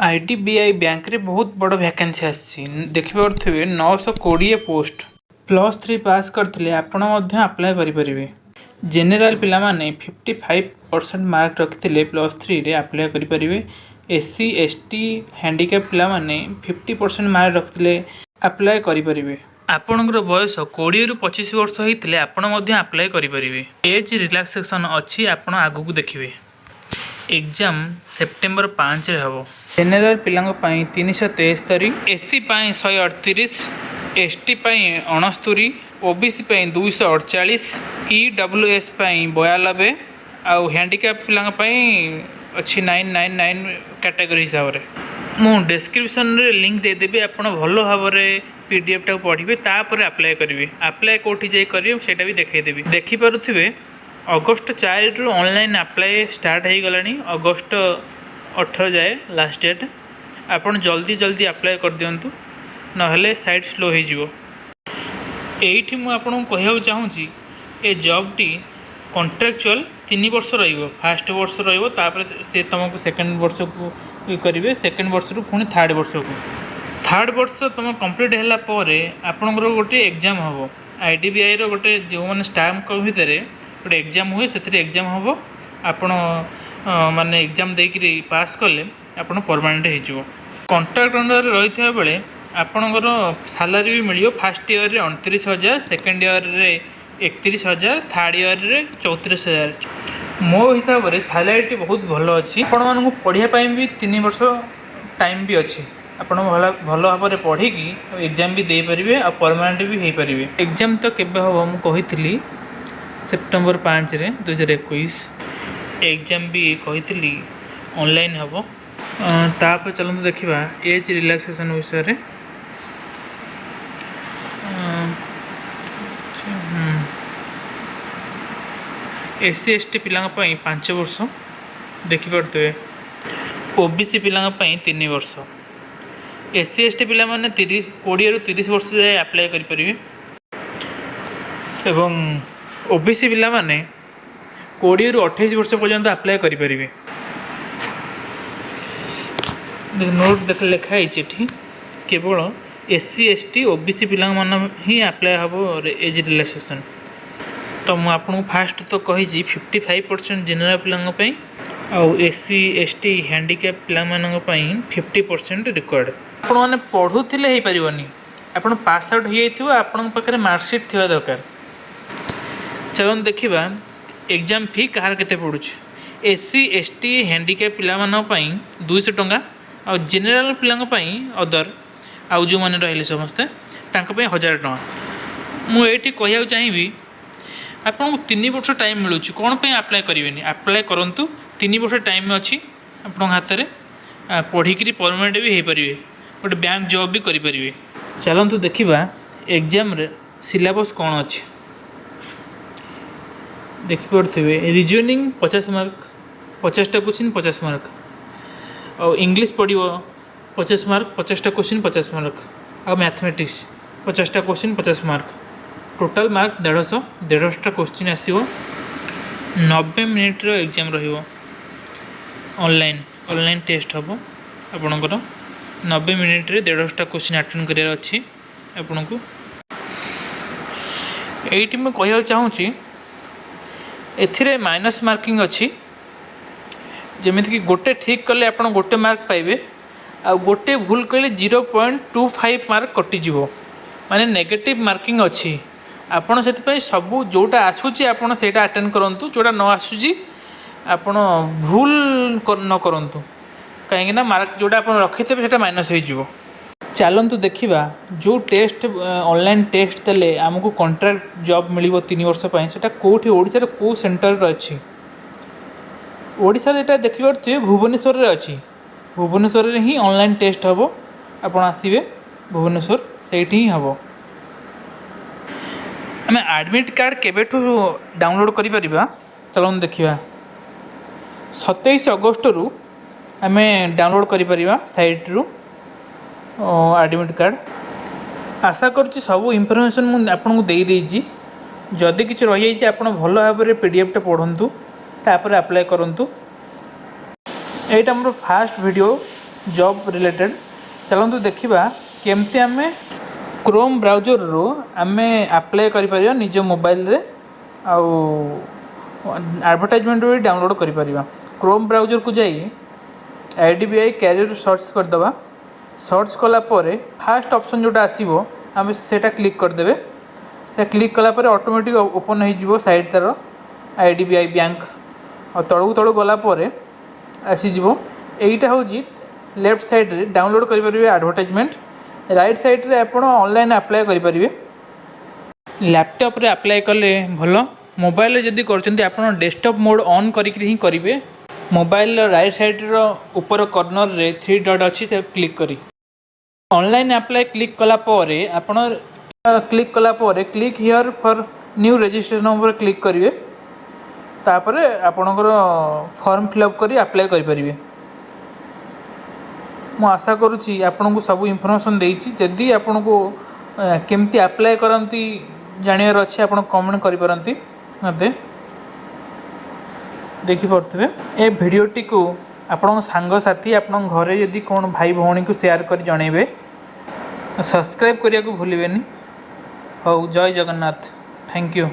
IDBI ବ୍ୟାଙ୍କରେ ବହୁତ ବଡ଼ ଭ୍ୟାକେନ୍ସି ଆସିଛି। ଦେଖିପାରୁଥିବେ, 920 ପୋଷ୍ଟ। +3 ପାସ୍ କରିଥିଲେ ଆପଣ ମଧ୍ୟ ଆପ୍ଲାଏ କରିପାରିବେ। ଜେନେରାଲ ପିଲାମାନେ 55% ମାର୍କ ରଖିଥିଲେ +3ରେ ଆପ୍ଲାଏ କରିପାରିବେ। S C, S T, handicap ପିଲାମାନେ 50% ମାର୍କ ରଖିଥିଲେ ଆପ୍ଲାଏ କରିପାରିବେ। ଆପଣଙ୍କର ବୟସ 20ରୁ 25 ବର୍ଷ ହେଇଥିଲେ ଆପଣ ମଧ୍ୟ ଆପ୍ଲାଏ କରିପାରିବେ। ଏଜ୍ ରିଲାକ୍ସେସନ୍ ଅଛି, ଆପଣ ଆଗକୁ ଦେଖିବେ। ଏକ୍ଜାମ୍ ସେପ୍ଟେମ୍ବର 5ରେ ହେବ। ଜେନେରାଲ ପିଲାଙ୍କ ପାଇଁ 373, ଏସ୍ ସି ପାଇଁ 138, ଏସ୍ ଟି ପାଇଁ 69, ଓ ବି ସି ପାଇଁ 248, ଇ ଡବ୍ଲ୍ୟୁ ଏସ୍ ପାଇଁ 92 ଆଉ ହ୍ୟାଣ୍ଡିକ୍ୟାପ୍ ପିଲାଙ୍କ ପାଇଁ ଅଛି 999 କ୍ୟାଟାଗୋରୀ ହିସାବରେ। ମୁଁ ଡେସ୍କ୍ରିପସନ୍ରେ ଲିଙ୍କ୍ ଦେଇଦେବି। ଆପଣ ଭଲ ଭାବରେ ପିଡିଏଫ୍ଟାକୁ ପଢ଼ିବେ, ତାପରେ ଆପ୍ଲାଏ କରିବେ। ଆପ୍ଲାଏ କେଉଁଠି ଯାଇ କରିବେ, ସେଇଟା ବି ଦେଖାଇଦେବି। ଦେଖିପାରୁଥିବେ, ଅଗଷ୍ଟ 4ରୁ ଅନଲାଇନ୍ ଆପ୍ଲାଏ ଷ୍ଟାର୍ଟ ହେଇଗଲାଣି। ଅଗଷ୍ଟ 18 ଯାଏ ଲାଷ୍ଟ ଡେଟ୍। ଆପଣ ଜଲ୍ଦି ଜଲ୍ଦି ଆପ୍ଲାଏ କରିଦିଅନ୍ତୁ, ନହେଲେ ସାଇଟ୍ ସ୍ଲୋ ହେଇଯିବ। ଏଇଠି ମୁଁ ଆପଣଙ୍କୁ କହିବାକୁ ଚାହୁଁଛି, ଏ ଜବ୍ଟି କଣ୍ଟ୍ରାକ୍ଚୁଆଲ୍ 3 ବର୍ଷ ରହିବ। ଫାଷ୍ଟ ବର୍ଷ ରହିବ, ତାପରେ ସେ ତୁମକୁ ସେକେଣ୍ଡ ବର୍ଷକୁ ଇଏ କରିବେ, ସେକେଣ୍ଡ ବର୍ଷରୁ ପୁଣି ଥାର୍ଡ଼ ବର୍ଷକୁ। ଥାର୍ଡ଼ ବର୍ଷ ତୁମ କମ୍ପ୍ଲିଟ୍ ହେଲା ପରେ ଆପଣଙ୍କର ଗୋଟିଏ ଏକ୍ଜାମ୍ ହେବ। ଆଇଡିବିଆଇର ଗୋଟେ ଯେଉଁମାନେ ଷ୍ଟାଫ୍ଙ୍କ ଭିତରେ ଗୋଟେ ଏକ୍ଜାମ୍ ହୁଏ, ସେଥିରେ ଏକ୍ଜାମ୍ ହେବ। ଆପଣ ମାନେ ଏକ୍ଜାମ୍ ଦେଇକିରି ପାସ୍ କଲେ ଆପଣ ପରମାନେଣ୍ଟ ହେଇଯିବ। କଣ୍ଟ୍ରାକ୍ଟ ଅଣ୍ଡରରେ ରହିଥିବା ବେଳେ ଆପଣଙ୍କର ସାଲାରୀ ବି ମିଳିବ। ଫାର୍ଷ୍ଟ ଇୟର୍ରେ 29,000, ସେକେଣ୍ଡ ଇୟର୍ରେ 31,000, ଥାର୍ଡ଼ ଇୟର୍ରେ 34,000। ମୋ ହିସାବରେ ସାଲାରୀଟି ବହୁତ ଭଲ ଅଛି। ଆପଣମାନଙ୍କୁ ପଢ଼ିବା ପାଇଁ ବି 3 ବର୍ଷ ଟାଇମ୍ ବି ଅଛି। ଆପଣ ଭଲ ଭଲ ଭାବରେ ପଢ଼ିକି ଏକ୍ଜାମ୍ ବି ଦେଇପାରିବେ ଆଉ ପରମାନେଣ୍ଟ ବି ହେଇପାରିବେ। ଏକ୍ଜାମ୍ ତ କେବେ ହେବ ମୁଁ କହିଥିଲି, ସେପ୍ଟେମ୍ବର 5ରେ 2021। ଏକ୍ଜାମ୍ ବି କହିଥିଲି, ଅନଲାଇନ୍ ହେବ। ତାପରେ ଚାଲନ୍ତୁ ଦେଖିବା ଏଜ୍ ରିଲାକ୍ସେସନ୍ ବିଷୟରେ। ଏସ୍ ସି, ଏସ୍ ଟି ପିଲାଙ୍କ ପାଇଁ 5 ବର୍ଷ ଦେଖିପାରୁଥିବେ, ଓ ବି ସି ପିଲାଙ୍କ ପାଇଁ 3 ବର୍ଷ। ଏସ୍ ସି, ଏସ୍ ଟି ପିଲାମାନେ 20ରୁ 30 ବର୍ଷ ଯାଏ ଆପ୍ଲାଏ କରିପାରିବେ ଏବଂ ଓ ବି ସି ପିଲାମାନେ 20ରୁ 28 ବର୍ଷ ପର୍ଯ୍ୟନ୍ତ ଆପ୍ଲାଏ କରିପାରିବେ। ନୋଟ୍ ଦେଖ, ଲେଖା ହେଇଛି ଏଠି, କେବଳ ଏସ୍ ସି, ଏସ୍ ଟି, ଓ ବି ସି ପିଲାମାନଙ୍କ ହିଁ ଆପ୍ଲାଏ ହେବ ଏଜ୍ ରିଲାକ୍ସେସନ୍। ତ ମୁଁ ଆପଣଙ୍କୁ ଫାଷ୍ଟ ତ କହିଛି, 55% ଜେନେରାଲ ପିଲାଙ୍କ ପାଇଁ ଆଉ S C, S T, handicap ପିଲାମାନଙ୍କ ପାଇଁ 50% ରିକ୍ୱାୟାର୍ଡ଼। ଆପଣମାନେ ପଢ଼ୁଥିଲେ ହେଇପାରିବନି, ଆପଣ ପାସ୍ ଆଉଟ୍ ହେଇଯାଇଥିବ, ଆପଣଙ୍କ ପାଖରେ ମାର୍କସିଟ୍ ଥିବା ଦରକାର। ଚାଲନ୍ତୁ ଦେଖିବା ଏକ୍ଜାମ୍ ଫି କାହାର କେତେ ପଡ଼ୁଛି। S C, S T, handicap ପିଲାମାନଙ୍କ ପାଇଁ 200 ଟଙ୍କା ଆଉ ଜେନେରାଲ ପିଲାଙ୍କ ପାଇଁ, ଅଦର ଆଉ ଯେଉଁମାନେ ରହିଲେ ସମସ୍ତେ, ତାଙ୍କ ପାଇଁ 1000 ଟଙ୍କା। ମୁଁ ଏଇଠି କହିବାକୁ ଚାହିଁବି, ଆପଣଙ୍କୁ 3 ବର୍ଷ ଟାଇମ୍ ମିଳୁଛି, କ'ଣ ପାଇଁ ଆପ୍ଲାଏ କରିବେନି? ଆପ୍ଲାଏ କରନ୍ତୁ। 3 ବର୍ଷ ଟାଇମ୍ ଅଛି ଆପଣଙ୍କ ହାତରେ। ପଢ଼ିକିରି ପରମାନେଣ୍ଟ ବି ହେଇପାରିବେ, ଗୋଟେ ବ୍ୟାଙ୍କ ଜବ୍ ବି କରିପାରିବେ। ଚାଲନ୍ତୁ ଦେଖିବା ଏକ୍ଜାମ୍ରେ ସିଲାବସ୍ କ'ଣ ଅଛି। ଦେଖିପାରୁଥିବେ, ରିଜନିଂ 50 ମାର୍କ, 50ଟା କୋଶ୍ଚିନ୍ 50 ମାର୍କ। ଆଉ ଇଂଲିଶ ପଡ଼ିବ 50 ମାର୍କ, 50ଟା କୋଶ୍ଚିନ୍ 50 ମାର୍କ। ଆଉ ମ୍ୟାଥମେଟିକ୍ସ 50ଟା କୋଶ୍ଚିନ୍ 50 ମାର୍କ। Total mark 150। 150ଟା କୋଶ୍ଚିନ୍ ଆସିବ। 90 ମିନିଟ୍ର ଏକ୍ଜାମ୍ ରହିବ। ଅନଲାଇନ୍ ଟେଷ୍ଟ ହେବ ଆପଣଙ୍କର। 90 ମିନିଟ୍ରେ 150ଟା କୋଶ୍ଚିନ୍ ଆଟେଣ୍ଡ କରିବାର ଅଛି ଆପଣଙ୍କୁ। ଏଇଠି ମୁଁ କହିବାକୁ ଚାହୁଁଛି, ଏଥିରେ ମାଇନସ୍ ମାର୍କିଂ ଅଛି। ଯେମିତିକି ଗୋଟେ ଠିକ୍ କଲେ ଆପଣ ଗୋଟେ ମାର୍କ ପାଇବେ ଆଉ ଗୋଟେ ଭୁଲ କଲେ 0.25 ମାର୍କ କଟିଯିବ। ମାନେ ନେଗେଟିଭ୍ ମାର୍କିଂ ଅଛି। ଆପଣ ସେଥିପାଇଁ ସବୁ ଯେଉଁଟା ଆସୁଛି, ଆପଣ ସେଇଟା ଆଟେଣ୍ଡ କରନ୍ତୁ। ଯେଉଁଟା ନ ଆସୁଛି, ଆପଣ ଭୁଲ ନ କରନ୍ତୁ, କାହିଁକିନା ମାର୍କ ଯେଉଁଟା ଆପଣ ରଖିଥିବେ, ସେଇଟା ମାଇନସ୍ ହେଇଯିବ। ଚାଲନ୍ତୁ ଦେଖିବା, ଯେଉଁ ଟେଷ୍ଟ, ଅନଲାଇନ୍ ଟେଷ୍ଟ ଦେଲେ ଆମକୁ କଣ୍ଟ୍ରାକ୍ଟ ଜବ୍ ମିଳିବ 3 ବର୍ଷ ପାଇଁ, ସେଇଟା କେଉଁଠି, ଓଡ଼ିଶାର କେଉଁ ସେଣ୍ଟରରେ ଅଛି? ଓଡ଼ିଶାରେ ଏଇଟା ଦେଖିପାରୁଥିବେ, ଭୁବନେଶ୍ୱରରେ ଅଛି। ଭୁବନେଶ୍ୱରରେ ହିଁ ଅନଲାଇନ୍ ଟେଷ୍ଟ ହେବ। ଆପଣ ଆସିବେ ଭୁବନେଶ୍ୱର, ସେଇଠି ହିଁ ହେବ। ଆମେ ଆଡ଼ମିଟ୍ କାର୍ଡ଼ କେବେଠୁ ଡାଉନଲୋଡ଼୍ କରିପାରିବା, ଚାଲନ୍ତୁ ଦେଖିବା। 27 ଅଗଷ୍ଟରୁ ଆମେ ଡାଉନଲୋଡ଼୍ କରିପାରିବା ସାଇଟ୍ରୁ ଆଡ଼ମିଟ୍ କାର୍ଡ଼। ଆଶା କରୁଛି ସବୁ ଇନଫର୍ମେସନ୍ ମୁଁ ଆପଣଙ୍କୁ ଦେଇଦେଇଛି। ଯଦି କିଛି ରହିଯାଇଛି, ଆପଣ ଭଲ ଭାବରେ ପିଡିଏଫ୍ଟା ପଢ଼ନ୍ତୁ, ତାପରେ ଆପ୍ଲାଏ କରନ୍ତୁ। ଏଇଟା ମୋର ଫାଷ୍ଟ ଭିଡ଼ିଓ। Job related. ଚାଲନ୍ତୁ ଦେଖିବା କେମିତି ଆମେ କ୍ରୋମ୍ ବ୍ରାଉଜର୍ରୁ ଆମେ ଆପ୍ଲାଏ କରିପାରିବା ନିଜ ମୋବାଇଲରେ ଆଉ ଆଡ଼ଭର୍ଟାଇଜମେଣ୍ଟ ବି ଡାଉନଲୋଡ଼୍ କରିପାରିବା। କ୍ରୋମ୍ ବ୍ରାଉଜର୍କୁ ଯାଇ ଆଇଡିବିଆଇ କ୍ୟାରିୟର ସର୍ଚ୍ଚ କରିଦେବା। ସର୍ଚ୍ଚ କଲା ପରେ ଫାଷ୍ଟ ଅପସନ୍ ଯେଉଁଟା ଆସିବ, ଆମେ ସେଇଟା କ୍ଲିକ୍ କରିଦେବେ। ସେଟା କ୍ଲିକ୍ କଲା ପରେ ଅଟୋମେଟିକ୍ ଓପନ୍ ହେଇଯିବ ସାଇଟ୍ ତା'ର ଆଇଡିବିଆଇ ବ୍ୟାଙ୍କ। ଆଉ ତଳକୁ ତଳକୁ ଗଲା ପରେ ଆସିଯିବ। ଏଇଟା ହେଉଛି ଲେଫ୍ଟ ସାଇଡ଼୍ରେ ଡାଉନଲୋଡ଼୍ କରିପାରିବେ ଆଡ଼ଭର୍ଟାଇଜମେଣ୍ଟ, ରାଇଟ୍ ସାଇଡ଼୍ରେ ଆପଣ ଅନଲାଇନ୍ ଆପ୍ଲାଏ କରିପାରିବେ। ଲ୍ୟାପଟପ୍ରେ ଆପ୍ଲାଏ କଲେ ଭଲ। ମୋବାଇଲରେ ଯଦି କରୁଛନ୍ତି, ଆପଣ ଡେସ୍କଟପ୍ ମୋଡ଼୍ ଅନ୍ କରିକିରି ହିଁ କରିବେ। ମୋବାଇଲର ରାଇଟ୍ ସାଇଡ଼୍ର ଉପର କର୍ଣ୍ଣରରେ ଥ୍ରୀ ଡଟ୍ ଅଛି, ତାକୁ କ୍ଲିକ୍ କରି ଅନଲାଇନ୍ ଆପ୍ଲାଏ କ୍ଲିକ୍ କଲା ପରେ, ଆପଣ କ୍ଲିକ୍ କଲା ପରେ "Click here for new registration" ଉପରେ କ୍ଲିକ୍ କରିବେ। ତାପରେ ଆପଣଙ୍କର ଫର୍ମ ଫିଲ୍ଅପ୍ କରି ଆପ୍ଲାଏ କରିପାରିବେ। ମୁଁ ଆଶା କରୁଛି ଆପଣଙ୍କୁ ସବୁ ଇନଫର୍ମେସନ୍ ଦେଇଛି। ଯଦି ଆପଣଙ୍କୁ କେମିତି ଆପ୍ଲାଏ କରନ୍ତି ଜାଣିବାର ଅଛି, ଆପଣ କମେଣ୍ଟ କରିପାରନ୍ତି ମୋତେ। ଦେଖିପାରୁଥିବେ, ଏ ଭିଡ଼ିଓଟିକୁ ଆପଣଙ୍କ ସାଙ୍ଗସାଥି, ଆପଣଙ୍କ ଘରେ ଯଦି କ'ଣ ଭାଇ ଭଉଣୀକୁ ସେୟାର କରି ଜଣାଇବେ। ସବସ୍କ୍ରାଇବ୍ କରିବାକୁ ଭୁଲିବେନି। ହଉ, ଜୟ ଜଗନ୍ନାଥ। Thank you.